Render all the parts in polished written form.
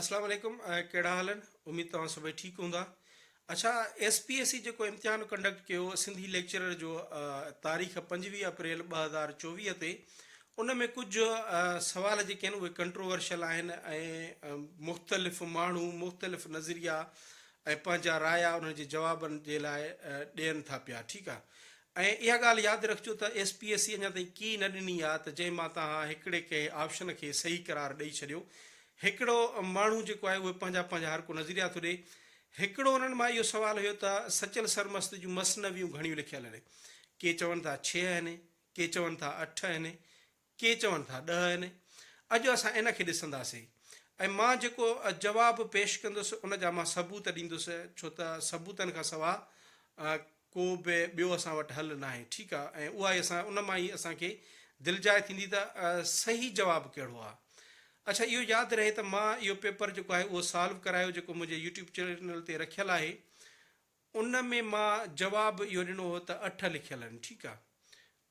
اسلام عليڪم ڪهڙا حال آهن اميد توهان سڀئي ٺيڪ هوندا اڇا ايس پي ايس سي جيڪو امتحان ڪنڊڪٽ ڪيو سنڌي ليڪچرر جو تاريخ 25 اپريل 2024 تي ان ۾ ڪجهه سوال جيڪي آهن اهي ڪنٽروورشل آهن ۽ مختلف ماڻهو مختلف نظريا ۽ پنهنجا رايا انهن جي جوابن جي لاء ڏين ٿا پيا ٺيڪ آهي ۽ اها ڳالهه ياد رکجو ته ايس پي ايس سي اڃا تائين ڪي نه ڏني آهي ته جنهن مان توهان هڪڙي ڪنهن آپشن کي صحيح قرار ڏئي ڇڏيو هڪڙو ماڻهو جيڪو آهي اهي پنهنجا پنهنجا هر ڪو نظريا ٿو ڏئي. هڪڙو انهن مان اهو سوال هيو ته سچل سرمست جون مثنويون گهڻيون لکيل آهن. ڪي چون ٿا ڇهه آهن، ڪي چون ٿا اٺ آهن، ڪي چون ٿا ڏهه آهن. اڄ اسان ان کي ڏسنداسين ۽ مان جيڪو جواب پيش ڪندس ان جا مان ثبوت ڏيندس ڇو ته ثبوتن کان سوا ڪو به ٻيو اسان وٽ حل ناهي ٺيڪ آ ۽ اها ئي اسان ان مان ئي اسان کي دلجاء ٿيندي ته صحيح جواب ڪهڙو آ. اڇا اهو ياد رهي ته مان اهو پيپر جيڪو آهي اهو سالو ڪرايو جيڪو منهنجي يوٽيوب چينل تي رکيل آهي ان ۾ مان جواب اهو ڏنو هو ته اٺ لکيل آهن ٺيڪ آ.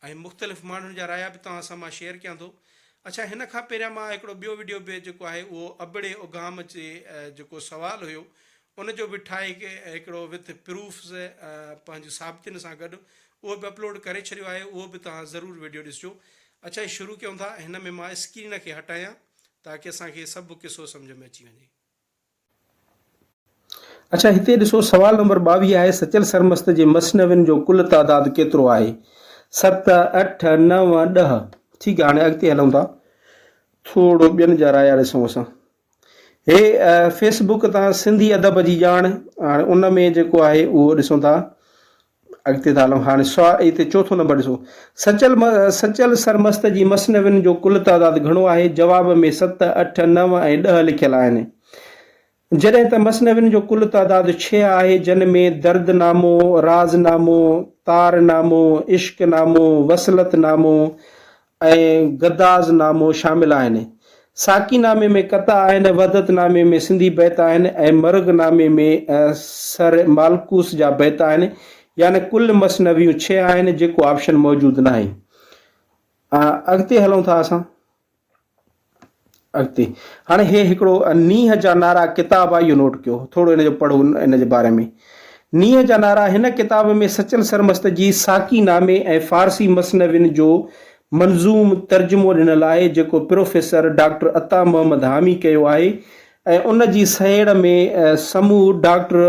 ۽ مختلف ماڻهن جا رايا به توهان سان مان شيئر ڪيان ٿو. اڇا هن کان پهريان مان هڪڙو ٻيو وڊيو به جيڪو آهي اهو ابڙي اگهام جي جيڪو سوال هيو ان جو به ٺاهي هڪڙو وٿ پروفز پنهنجي ثابتين سان گڏ اهو به اپلوڊ ڪري ڇڏيو آهي اهو به توهان ضرور وڊيو ڏسجو. اڇا هي شروع ڪيون ٿا هن ۾ مان اسڪرين کي هٽايان تاڪه اسان کي سڀ قصو سمجهه ۾ اچي وڃي. اڇا هتي ڏسو سوال نمبر 22 آهي سچل سرمست جي مثنوين جو ڪل تعداد ڪيترو آهي؟ ست، اٺ، نو، ڏهه. ٺيڪ آهي هاڻي اڳتي هلون ٿا ٿورو ٻين جا رايا ڏسون اسان. هي فيس بڪ تان سنڌي ادب جي ڄاڻ هاڻي ان ۾ جيڪو آهي اهو ڏسون ٿا اڳتي ٿا هلون هاڻي سوا هتي چوٿون نمبر ڏسو سچل سچل سرمست جي مثنوين جو ڪل تعداد گهڻو آهي جواب ۾ ست اٺ نو ۽ ڏهه لکيل آهن جڏهن ته مثنوين جو ڪل تعداد ڇهه آهي جن ۾ درد نامو راز نامو تار نامو عشق نامو وصلت نامو ۽ گداز نامو شامل آهن. ساقي نامي ۾ قطع آهن، وحدت نامي ۾ سنڌي بيت آهن ۽ مرغ نامي ۾ سر مالڪوس جا بيت آهن يعني ڪل مثنويون ڇهه آهن جيڪو آپشن موجود ناهي. اڳتي هلون ٿا اسان. اڳتي هاڻي هي هڪڙو نينهن جا نعرا ڪتاب آهي اهو نوٽ ڪيو ٿورو ان جو پڙهو ان جي باري ۾ نينهن جا نعرا هن ڪتاب ۾ سچل سرمست جي ساقي نامي ۽ فارسي مثنوين جو منظوم ترجمو ڏنل آهي جيڪو پروفيسر ڊاڪٽر عطا محمد حامي ڪيو آهي ۽ ان جي سهيڙ ۾ سمو ڊاڪٽر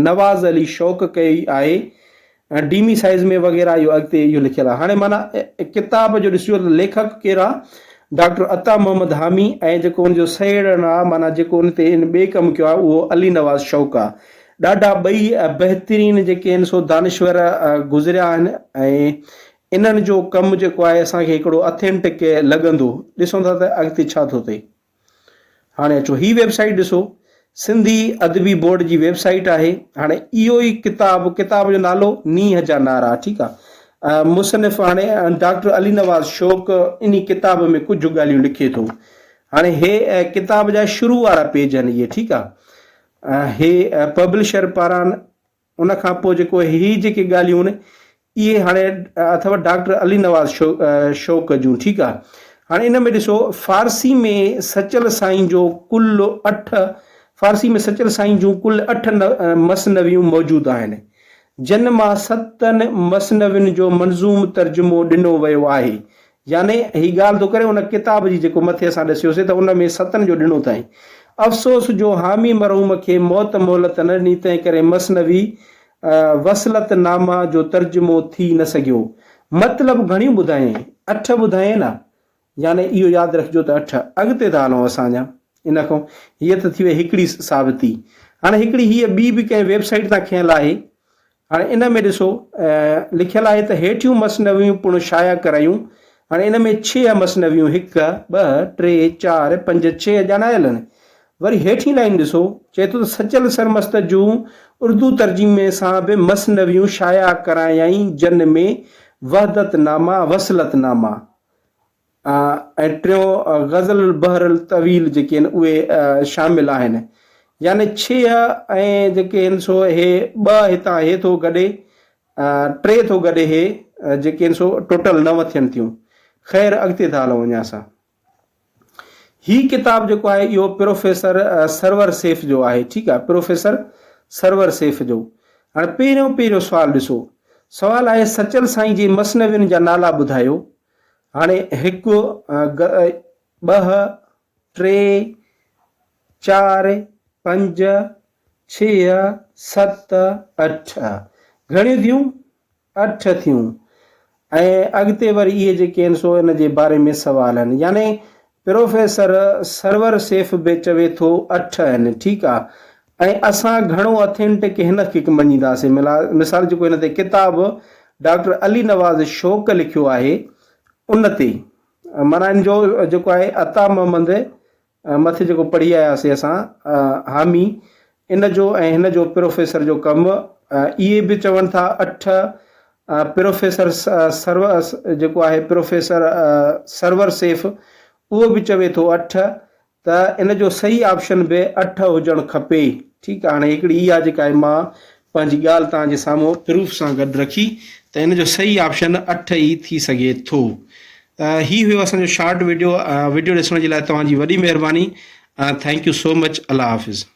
نواز علي شوق ڪئي آهي ڊيمي سائيز ۾ وغيره اهو اڳتي اهو لکيل آهي هاڻي معنيٰ ڪتاب جو ڏسجو ته ليکڪ ڪير آهي ڊاڪٽر عطا محمد حامي ۽ جيڪو ان جو سهيڙڻ آهي معنيٰ جيڪو ان تي ان ٻئي ڪم ڪيو آهي اهو علي نواز شوق آهي ڏاڍا ٻئي بهترين جيڪي آهن سو دانشور گذريا آهن ۽ انهن جو ڪم جيڪو آهي اسان کي هڪڙو اٿينٽڪ لڳندو ڏسون ٿا ته اڳتي ڇا ٿو ٿئي هاڻي اچو هي ويب سائيٽ ڏسو سنڌي ادبي بورڊ جي ويب سائيٽ آهي هاڻي اهو ئي ڪتاب ڪتاب جو نالو نينهن جا نعرا ٺيڪ آ مصنف هاڻي ڊاڪٽر علي نواز شوق انهي ڪتاب ۾ ڪجهه ڳالهيون لکي ٿو هاڻي هي ڪتاب جا شروع وارا پيج آهن اهي ٺيڪ آ هي پبلشر پاران ان کان پوء جيڪو هي جيڪي ڳالهيون اهي هاڻي اٿو ڊاڪٽر علي نواز شوق جون ٺيڪ آ هاڻي ان ۾ ڏسو فارسي ۾ سچل سائين جو ڪل اٺ فارسي ۾ سچل سائين جون ڪل اٺ مثنويون موجود آهن جن مان ستن مثنوين جو منظوم ترجمو ڏنو ويو آهي يعني هي ڳالهه ٿو ڪري ان ڪتاب جي جيڪو مٿي اسان ڏسيوسي ته ان ۾ ستن جو ڏنو اٿائين. افسوس جو حامي مرحوم کي موت مهلت نه ڏني تنهن ڪري مثنوي وصلت نامه جو ترجمو ٿي نه سگهيو. مطلب گهڻيون ٻڌايائين؟ اٺ ٻڌايائين نه؟ يعني اهو ياد رکجو ته اٺ. اڳتي ٿا هلون اسان اڃا ان کان. هيء ته ٿي وئي هڪڙي ثابتي. هاڻي هڪڙي هيء ٻي به ڪنهن ويب سائيٽ تان کنيل آهي. هاڻي ان ۾ ڏسو لکيل آهي ته هيٺيون مثنويون پڻ شايع ڪرايون. هاڻي ان ۾ ڇهه مثنويون هڪ، ٻه، ٽي، چار، پنج، ڇهه ڄاڻايل آهن. وري هيٺين لائين ڏسو، چئي ٿو ته سچل سرمست جون اردو ترجمي سان به مثنويون شايع ڪرايائين جن ۾ وحدت نامه، وصلت نامه. ۽ ٽيون غزل البحر الطويل جيڪي آهن اهي شامل آهن يعني ڇهه ۽ جيڪي آهن سو اهي ٻه هتان هي ٿو گڏي ٽي ٿو گڏي هي جيڪي آهن سو ٽوٽل نو ٿين ٿيون خير اڳتي ٿا هلون اڃا اسان. هي ڪتاب جيڪو آهي اهو پروفيسر سرور سيف جو آهي ٺيڪ آهي پروفيسر سرور سيف جو. هاڻي پهريون پهريون سوال ڏسو. سوال آهي سچل سائين جي مثنوين جا نالا ٻڌايو. هاڻي هڪ، ٻه، ٽي، چار، پنج، ڇهه، ست، اٺ. گهڻيون ٿيون؟ اٺ ٿيون ۽ اڳتي وري اهي جيڪي آهن سو ان جي باري ۾ سوال آهن يعني پروفيسر سرور سيف به چوي ٿو اٺ آهن ٺيڪ آ ۽ اسان گهڻو اٿينٽڪ هن کي مڃينداسين مثال جيڪو هن تي ڪتاب ڊاڪٽر علي نواز شوق لکيو آهي ان تي معنيٰ ان جو جيڪو آهي عطا محمد مٿي جيڪو پڙهي آياسين اسان حامي ان جو ۽ هن جو پروفيسر جو ڪم اهي به چون ٿا اٺ پروفيسر سرو جيڪو آهي پروفيسر سرور سيف اهو به چوي ٿو اٺ ته ان جو صحيح آپشن به اٺ هجڻ کپي ٺيڪ آهي هاڻي هڪڙي اها جيڪا آهي مان پنهنجي ڳالهه توهان جي سامهون پروف سان گڏ رکي ته ان جو صحيح آپشن اٺ ئي ٿي سگهي ٿو ته هي هيو اسان جو شارٽ ويڊيو ويڊيو ڏسڻ جي لاء توهان جي وڏي مهرباني thank you so much Allah Hafiz.